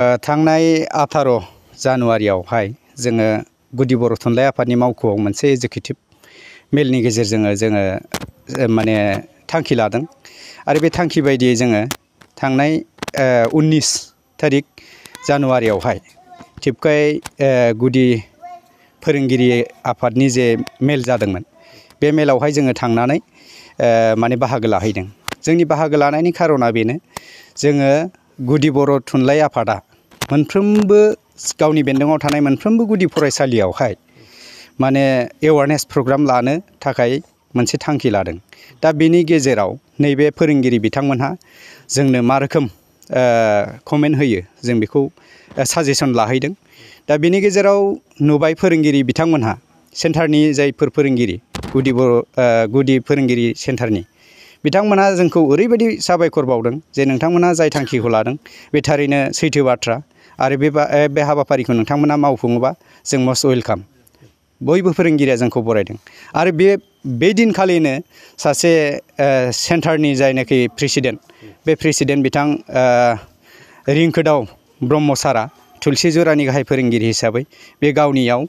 थांनाय 18 जानुवारियावहाय जोङो गुदि बर' थुनलाइ आफादनि मावख'आव मोनसे एजुकेटिभ मेलनि गेजेरजों जोङो माने थांखि लादों आरो बे थांखि बायदियै जोङो थांनाय 19 थारिख जानुवारियावहाय टिपकाय गुदि फोरोंगिरि आफादनि जे मेल जादोंमोन बे मेलावहाय जोङो थांनानै माने बाहागो लाहैदों। जोंनि बाहागो लानायनि खारना बेनो जोङो गुदि बर' थुनलाइ आफादा मोनफ्रोमबो गावनि बेन्दोङाव थानाय मोनफ्रोमबो गुदि फरायसालियावहाय माने एवारनेस प्रग्राम लानो थाखाय मोनसे थांखि लादों। दा बेनि गेजेराव नैबे फोरोंगिरि बिथांमोनहा जोंनो मा रोखोम कमेन्ट होयो जों बेखौ साजेसन लाहैदों। दा बेनि गेजेराव नुबाय फोरोंगिरि बिथांमोनहा सेन्टारनि जायफोर फोरोंगिरि गुदि फोरोंगिरि सेन्टारनि बिथांमोनहा जोंखौ ओरैबायदि साबायखर बावदों जे नोंथांमोनहा जाय थांखिखौ लादों बे थारैनो सैथो बाथ्रा आरो बे हाबाफारिखौ नोंथांमोना मावफुङोबा जों मस्ट वेलकाम। बयबो फोरोंगिरिया जोंखौ बरायदों आरो बे दिनखालिनो सासे सेन्टारनि जायनाखि प्रेसिडेन्ट बे प्रेसिडेन्ट बिथां रिंकोदाव ब्रह्म सारा थुलसि जरानि गाहाय फोरोंगिरि हिसाबै बे गावनियाव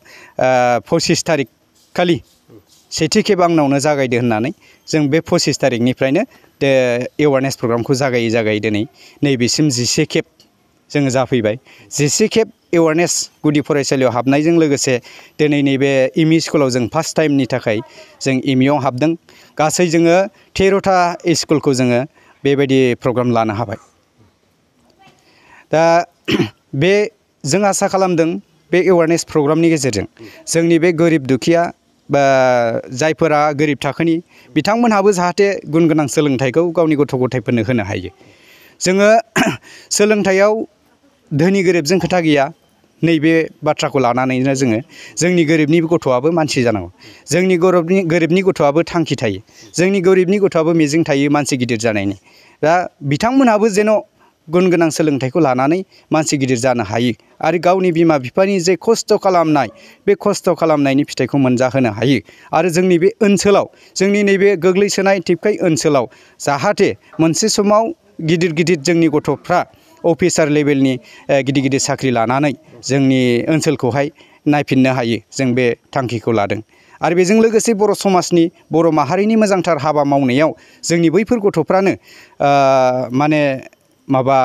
25 थारिख खालि सेथि खेब आंनावनो जागायदो होननानै जों बे 25 थारिखनिफ्रायनो एवारनेस प्रग्रामखौ जागायै दिनै नैबेसिम 11 खेब जोङो जाफैबाय। 11 खेब एवारनेस गुदि फरायसालियाव हाबनायजों लोगोसे दिनै नैबे एमइ स्कुलाव जों फार्स्ट टाइमनि थाखाय जों एमइआव हाबदों। गासै जोङो 13टा स्कुलखौ जोङो बेबायदि प्रग्राम लानो हाबाय। दा जों आसा खालामदों बे एवारनेस प्रग्रामनि गेजेरजों जोंनि बे गोरिब दुखिया बा जायफोरा गोरिब थाखोनि बिथांमोनहाबो जाहाथे गुन गोनां सोलोंथाइखौ गावनि गथ' गथायफोरनो होनो हायो। जोङो सोलोंथाइयाव धोनि गोरिबजों खोथा गैया नैबे बाथ्राखौ लानानैनो जोंनि गोरिबनि गथ'आबो मानसि जानांगौ। जोंनि गोरिबनि गथ'आबो थांखि थायो। जोंनि गोरिबनि गथ'आबो मिजिं थायो मानसि गिदिर जानायनि। दा बिथांमोनहाबो जेन' गुन गोनां सोलोंथाइखौ लानानै मानसि गिदिर जानो हायो आरो गावनि बिमा बिफानि जे खस्थ' खालामनाय बे खस्थ' खालामनायनि फिथाइखौ मोनजाहोनो हायो आरो जोंनि बे ओनसोलाव जोंनि नैबे गोग्लैसोनाय टिपकाय ओनसोलाव जाहाथे मोनसे समाव गिदिर जोंनि गथ'फ्रा अफिसार लेभेलनि गिदिर साख्रि लानानै जोंनि ओनसोलखौहाय नायफिननो हायो जों बे थांखिखौ लादों। आरो बेजों लोगोसे बर' समाजनि बर' माहारिनि मोजांथार हाबा मावनायाव जोंनि बैफोर गथ'फ्रानो माने माबा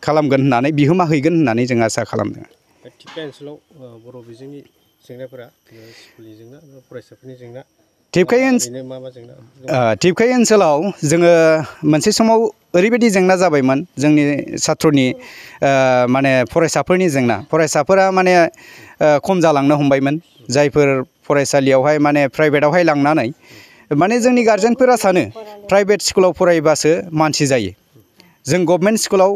खालामगोन होननानै बिहोमा हैगोन होननानै जों आसा खालामदों। टिपकाय ओनसोलाव बर' बिजोंनि जेंनाफोरा स्कुलनि जेंना फरायसाफोरनि जेंना टिपकाय ओनसोलाव जोङो मोनसे समाव ओरैबायदि जेंना जाबायमोन जोंनि सात्रनि माने फरायसाफोरनि जेंना। फरायसाफोरा माने खम जालांनो हमबायमोन। जायफोर फरायसालियावहाय माने प्राइभेटावहाय लांनानै माने जोंनि गारजेनफोरा सानो प्राइभेट स्कुलाव फरायबासो मानसि जायो। जों गभर्नमेन्ट स्कुलाव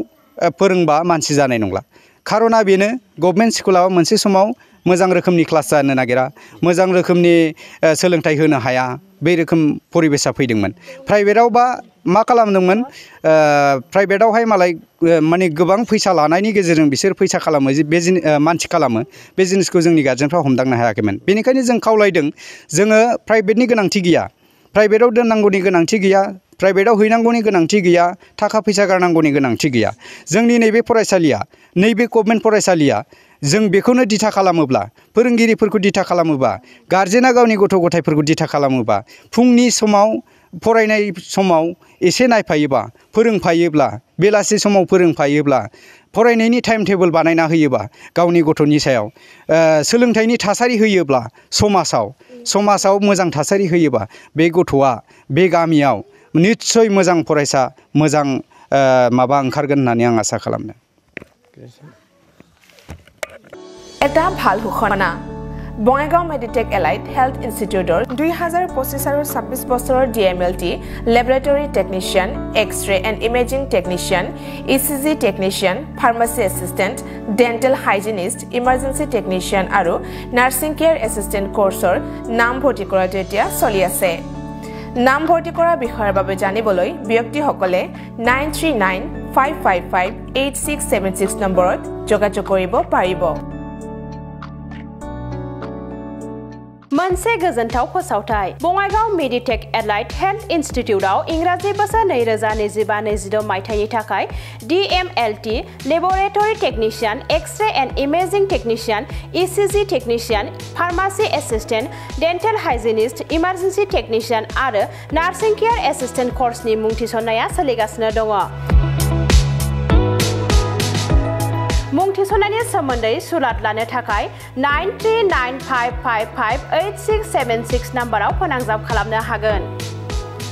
फोरोंबा मानसि जानाय नंला। खारना बेनो गभर्नमेन्ट स्कुलाव मोनसे समाव मोजां रोखोमनि क्लास जानो नागिरा, मोजां रोखोमनि सोलोंथाइ होनो हाया, बे रोखोम परिबेसा फैदोंमोन। प्राइभेटावबा मा खालामदोंमोन प्राइभेटावहाय मालाय माने गोबां फैसा लानायनि गेजेरजों बिसोर फैसा खालामो बे मानसि खालामो बे जिनिसखौ जोंनि गारजेनफ्रा हमदांनो हायाखैमोन। बेनिखायनो जों खावलायदों जोङो प्राइभेटनि गोनांथि गैया, प्राइभेटाव दोननांगौनि गोनांथि गैया, प्राइभेटाव हैनांगौनि गोनांथि गैया, थाखा फैसा गारनांगौनि गोनांथि गैया। जोंनि नैबे फरायसालिया नैबे गभर्नमेन्ट फरायसालिया जों बेखौनो दिथा खालामोब्ला फोरोंगिरिफोरखौ दिथा खालामोबा गारजेना गावनि गथ' गथायफोरखौ दिथा खालामोबा फुंनि समाव फरायनाय समाव एसे नायफायोबा फोरोंफायोब्ला बेलासि समाव फोरोंफायोब्ला फरायनायनि टाइम टेबोल बानायना होयोबा गावनि गथ'नि सायाव सोलोंथाइनि थासारि होयोब्ला समाजाव मोजां थासारि होयोबा बे गथ'आ बे गामियाव निस्सय मोजां फरायसा मोजां माबा ओंखारगोन होननानै आं आसा खालामदों। এটা ভাল ঘোষণা বঙাইগাঁও মেডিটেক এলাইট হেলথ ইনষ্টিটিউটৰ 2025 আৰু 26 বছৰৰ DMLT laboratory technician, X-ray and imaging technician, ECG technician, pharmacy assistant, dental hygienist, emergency technician আৰু নাৰ্ছিং কেয়াৰ এছিষ্টেণ্ট কোৰ্চৰ নাম ভৰ্তি কৰাটো এতিয়া চলি আছে। নাম ভৰ্তি কৰাৰ বিষয়ৰ বাবে জানিবলৈ ব্যক্তিসকলে 9395558676 নম্বৰত যোগাযোগ কৰিব পাৰিব। मोनसे गोजोनथाव फोसावथाय बङाइगाव मेडिटेक एलाइड हेल्थ इनस्टिट्यूटआव इंराजि बोसोर 2025-26 मायथाइनि थाखाय DMLT laboratory technician X-ray and imaging technician ECG technician pharmacy assistant dental hygienist emergency technician आरो नार्सिं केयर एसिस्टेंट कोर्सनि मुं थिसननाया सोलिगासिनो दङ। मुं थिसननायनि सोमोन्दै सुलाद लानो थाखाय 9395558676 नाम्बाराव फोनांजाब खालामनो हागोन।